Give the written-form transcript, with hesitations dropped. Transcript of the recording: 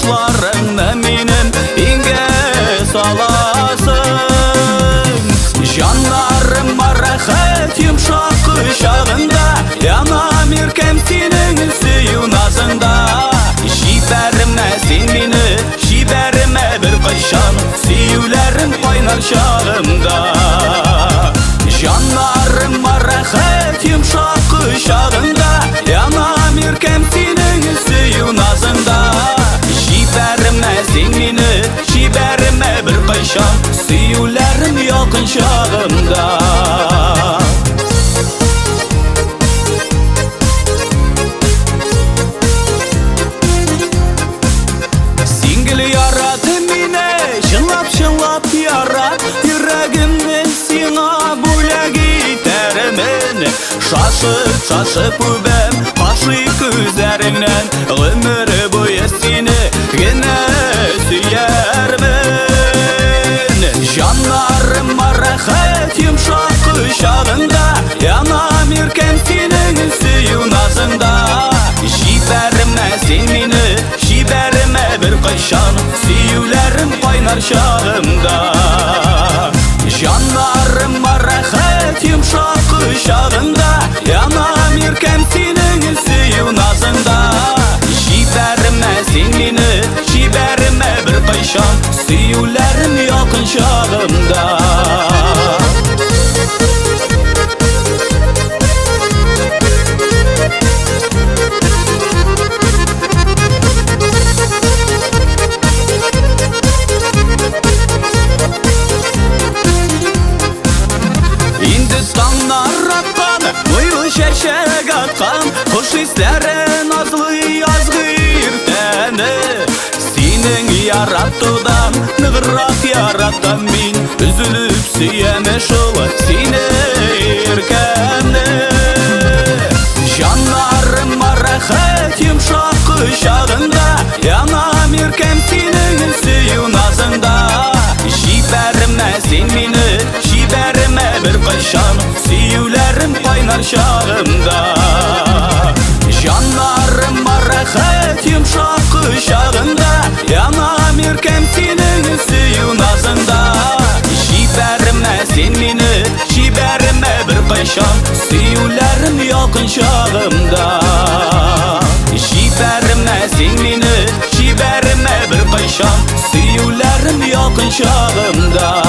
Башларыңны минем иңгә саласың. Җаннарым рәхәт йомшак кочагында, Янам иркәм синең сөю назыңда. Җибәрмә син мине, җибәрмә бер кайчан, Сөюләрем кайнар чагымда. Җаннарым рәхәт йомшак кочагында, Янам иркәм синең сөю назыңда. Җибәрмә син мине, җибәрмә бер кайчан, Сөюләрем якын чагымда. Син гел ярат мине, чынлап-чынлап ярат, Йөрәгемне сиңа бүләк итәрмен. Шашып-шашып үбәм, кашый күзләреңнән, Гомер буе сине генә сөярмен. Җаннарым рәхәт йомшак кочагында, Янам иркәм синең сөю назыңда. Җибәрмә син мине, җибәрмә бер кайчан, Сөюләрем кайнар чагымда. Җаннарым рәхәт йомшак кочагында, Янам иркәм синең сөю назыңда. Җибәрмә син мине, җибәрмә бер кайчан, Сөюләрем якын чагымда. Инде таңнар аткан, быел чәчәк аткан, Хуш исләре назлы язгы иртәне. Синең яратудан ныграк яратам мин, Өзелеп сөям шул сине иркәмне. Җаннарым рәхәт йомшак кочагында, Янам иркәм синең сөю назыңда. Җибәрмә син мине, җибәрмә бер кайчан, Сөюләрем кайнар чагымда. Җаннарым рәхәт йомшак кочагында, Янам иркәм синең сөю назыңда. Җибәрмә син мине, җибәрмә бер кайчан, Сөюләрем якын чагымда. Җибәрмә син мине, җибәрмә бер кайчан, Сөюләрем якын чагымда.